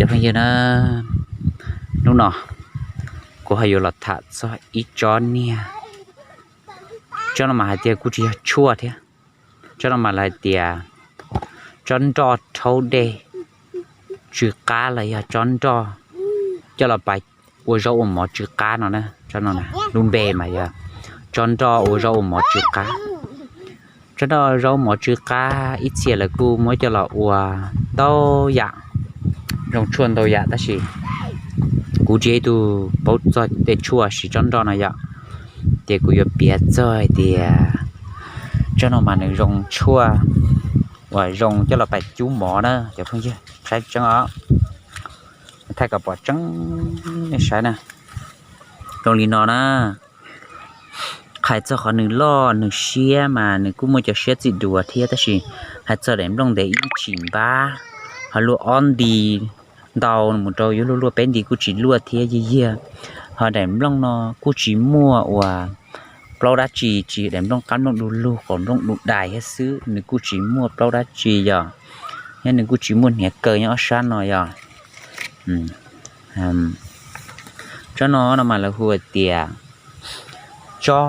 Phooj ywg na, hnub no kuv ho yuav los tham txog ib tsob niag, tsob no mas hais tias kuj tsis yog tshuaj thiab. Tsob no mas lawv hais tias tsob nroj rhaub dej tsw qab los yog tsob nroj coj los pais ua zaub ua mov tsw qab no na. Tsob no lub npe mas yog tsob nroj ua zaub ua mov tsw qab. Tsob nroj zaub mov tsw qab ib txhia lawv kuj muab coj los ua ntau yam, zoo tshuaj ntau yam, tab sis kuv tsis yog ib tug paub txog tej tshuaj siv tsob nroj no yom, ces kuv yuav piav txog hais tias tsob no mas nws zoo tshuaj uas zoo coj los pais cub mov na cov phooj ywg. Saib tseeb os, thaij kom pom tseeb nej saib na. Zoo li no na, hais txog qhov nws loj nws siab mas nws kuj muaj cov siab txim dua thiab, tab sis hais txog daim nplooj ntev ib tshim npab, ho luaj ob nti ntau mus rau yuav luaj luaj peb nti kuj tsis luaj thiab yig yig. Ho daim nplooj no kuj tsis muaj uas plaub dab tsi, tsis daim nplooj qab nplooj du lug qaum nplooj du dais thiab xwb, nws kuj tsis muaj plaub dab tsi yom, thiab nws kuj tsis muaj hniav kaw nyob ob sab no yom. Tsob no no mas lawv hu hais tias tsob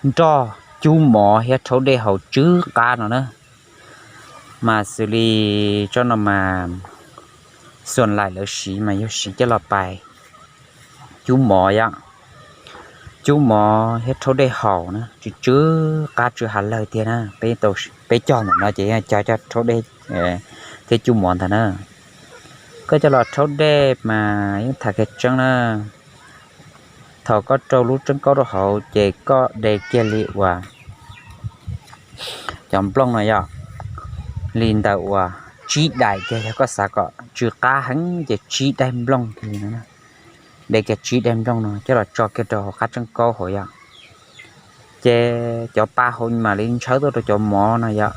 nroj cub mov thiab rhaub dej haus tsw qab no na. Mas xws li tsob no mas xuam laim lawv siv mas yog siv coj los pais cub mov yom, cub mov thiab rhaub dej haus na, tsw tsw qab tsw ha lawg tiag na. Peb cog ntawm no ces yog cog coj rhaub dej thiab cub mov ntag na. Koj coj los rhaub dej mas yeej tham kiag tseeb na, thaum koj rau lub tseeb kaub rau hauv ces koj de kiag li uas cov nplooj no yom, li ntawm uas tsib daim kiag, yog koj xav kom tsw qab heev ces tsib daim nplooj li no, de kiag tsib daim nplooj no coj los tso kiag rau hauv qab tseeb kaub hauv yom. Ces cov pa hauv mam li ntshawb tuaj rau cov mov no yom.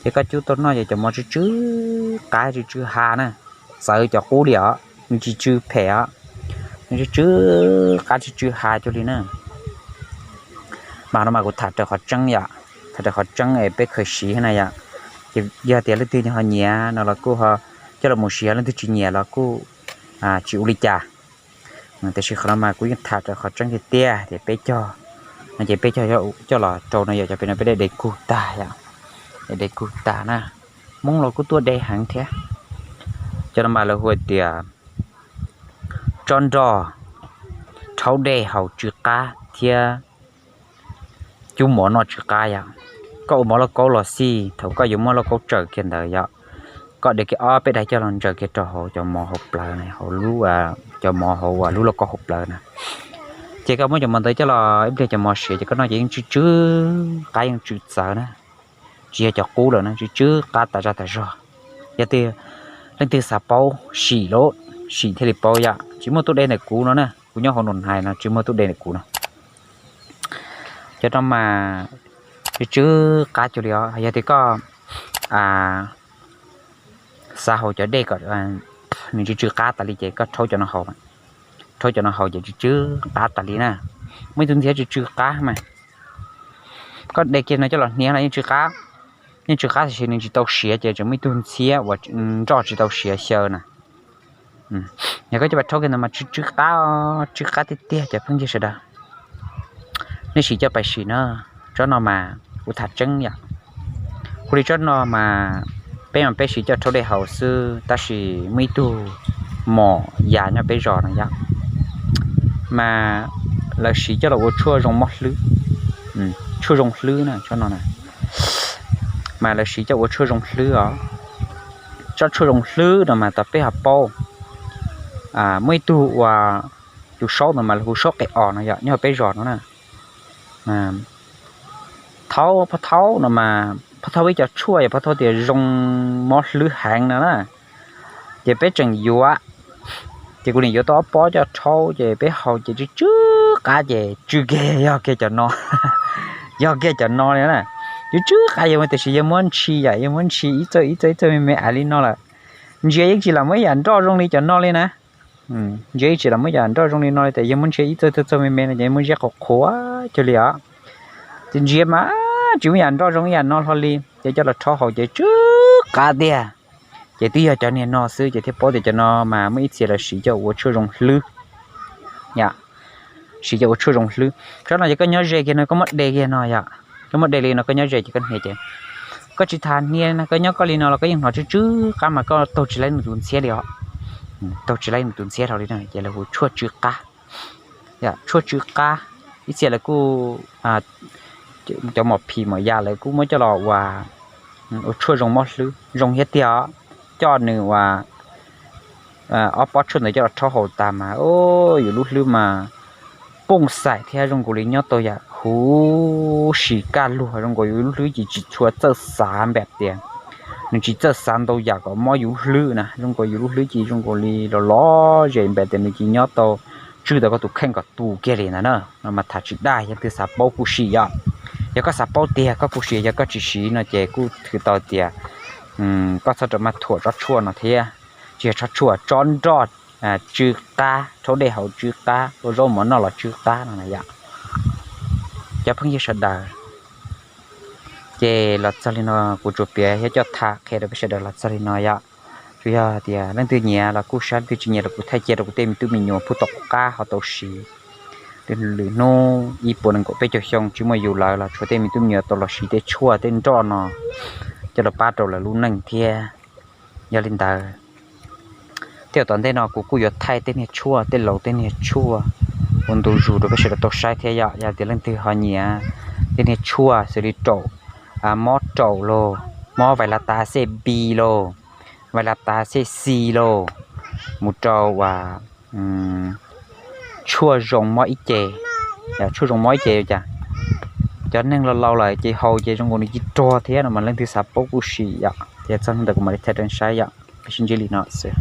Ces koj cub tau noj ces cov mov tsw tsw qab tsw tsw ha na, txawv cov qub li os, nws tsis tsw phem os, nws tsw tsw qab tsw tsw ha cuag li na. Mas no mas kuv tham raws qhov tseeb yom, tham raws qhov tseeb es peb khaws siv na yom. Ces yog tias leej twg ho nyiam no los kuj ho coj los mus siv, leej twg tsis nyiam los kuj tsis ua li cas. Tiam sis qhov no mas kuv yeej tham raws qhov tseeb tiag tiag tias peb cog no ces peb cog coj los rau no yom, cov pem no peb de de kug tag yom, de de kug tag na. Hmoob los kuj tuaj de heev thiab. Cov no mas lawv hu tias tsob nroj rhaub dej haus tsw qab thiab cub mov noj tsw qab yom. Koj ua mov lauj kaub los xij, thaum koj yuav muab lauj kaub tsaws kiag ntawd yom, koj de kiag ob peb daim coj los ntsaws kiag rau hauv cov mov hauv plawv, hauv lub, cov mov hauv uas lub lauj kaub hauv plawv na. Ces koj muab cov mov ntawd coj los ib pliag cov mov siav ces koj noj ces yeej tsw tsw qab yeej tsw txawv na. Tsis yog cov qub lawm na, tsw tsw qab tas zaj tas zog. Yog tias leej twg xav paub sim los sim thiaj li paub yom, tsis muaj tub de ntawm kuv no na, kuv nyob hauv nus hais no tsis muaj tub de ntawm kuv no. Cov no mas tsw tsw qab cuag li os. Yog tias koj xav haus cov dej kom nws tsw tsw qab tas li ces koj rhaub cov no haus, rhaub cov no haus ces tsw tsw qab tas li na. Muaj ib tug ntxhiab tsw tsw qab mas koj de kiag no coj los hnia los yeej tsw qab, yeej tsw qab tiam sis nws tsis tau siav ces tseem muaj ib tug ntxhiab uas nroj tsis tau siav xyaw na. Yog koj coj pais rhaub kiag ntawd mas tsw tsw qab, tsw qab tiag tiag cov phooj ywg sawv daws. Nej siv coj pais sim na, tsob no mas kuv tham tseeb yom. Hu li tsob no mas peb mas peb siv coj rhaub dej haus xwb, tab sis muaj ib tug mom yas nyob peb zos no yom, mas lawv siv coj los ua tshuaj zoo mob hlwb, tshuaj zoo hlwb na tsob no na. Mas lawv siv coj ua tshuaj zoo hlwb os. Tsob tshuaj zoo hlwb no mas tau peb ho paub, muaj ib tug uas tus saub no mas lawv hu saub qe os no yom, nyob peb zos no na. Thaub, phab thaub no mas phab thaub peb cov tshuaj yog phab thaub tias zoo mob hlwb heev no na. Ces peb tseem yuav, ces kuv nim yuav tau ob pob coj rhaub ces peb haus ces tsw tsw qab ces tsw kiag yog kiag cov no, yog kiag cov no li na. Tsw tsw qab yog tiam sis yog muab ntshis yom, yog muab ntshis ib txoj ib txoj ib txoj me me ais li no lawm, ntsia yeej tsis lam muaj ib yam nroj zoo li cov no li na. Ntsia yeej tsis lam muaj ib yam nroj zoo li no li tias yog muab ntshis ib txoj ib txoj me me no ces muab ziab qhuav qhuav cuag li os. Ces ntsia mas tsis muaj yam nroj zoo ib yam no hlo li, ces coj los rhaub haus ces tsw qab tiag. Ces twb yog cov niag no xwb ces thiaj paub tias cov no mas muaj ib txhia lawv siv coj ua tshuaj zoo hlwb. Yom, siv coj ua tshuaj zoo hlwb. Tsob no yog koj nyob ze kiag no koj muab de kiag no yom, koj muab de li no koj nyob ze ces koj hnia ces koj tsis tas hnia no koj nyob koj li no los koj yeej hnov tsw tsw qab mas koj taug tsis laib nws tus ntxhiab li os. Taug tsis laib nws tus ntxhiab dhau li no ces lawv hu tshuaj tsw qab. Tshuaj tsw qab, ib txhia lawv kuj, cov mom phim mom yam lawv kuj muab coj los ua, ua tshuaj zoo mob hlwb zoo thiab tiag. Coj nws ua ob pob tshuaj ntawd coj los rhaub haus tas mas yus lub hlwb mas pooj xaim thiab zoo nkaus li nyob tau yam huv si kaj luag, zoo nkaus yus lub hlwb ces tsis tshua txawj xav npaum tias, nws tsis txawj xav ntau yam kom mob yus lub hlwb na, zoo nkaus yus lub hlwb ces zoo nkaus li los lom zem npaum tias nws ces nyob tau, tswj tau koj tus kheej kom tu kiag li ntawd na. No mas tham tsis daj, yog leej twg xav paub kuj sim yom. Yog koj xav paub tiag koj kuj sim, yog koj tsis siv no ces kuj thwm tau tias koj txhob rau maj thuam tsob tshuaj no thiab. Tsis yog tsob tshuaj, tsob nroj tsw qab, rhaub dej haus tsw qab, ua zaub mov noj los tsw qab no na yom. Cov phooj ywg sawv daws, ces los txog li no kuv tsuas piav thiab coj tham qhia rau peb sawv daws los txog li no yom. Tsuas yog tias leej twg nyiam los kuj saib, leej twg tsis nyiam los kuv thaij cia rau kuv tej me tub me nyuam pub tau qab ho tau siv. Lwm hnub ib puas nees nkaum peb caug xyoo tsis muaj yus lawm los tshuav tej me tub me nyuam tau los siv tej tshuaj tej nroj no coj los pab rau lawv lub neej thiab. Yog li ntawd, tej zaum tom ntej no kuv kuj yuav thaij tej niag tshuaj, tej laus tej niag tshuaj ua ntu zus rau peb sawv daws tau saib thiab yom. Yog tias leej twg ho nyiam tej niag tshuaj xws li raum, mob raum lauj, mob vais las tas xej bi lauj, vais las tas xej xi lauj, mus rau uas tshuaj zoo mob ib ce, tshuaj zoo mob ib ce cas cov neeg laus laus lawm ces haus ces zoo nkaus nws ci rog thiab no mas leej twg xav paub kuj sim yom. Ces txog ntawm kuv mam li thaij rau saib yom, peb sib ntsib li no xwb.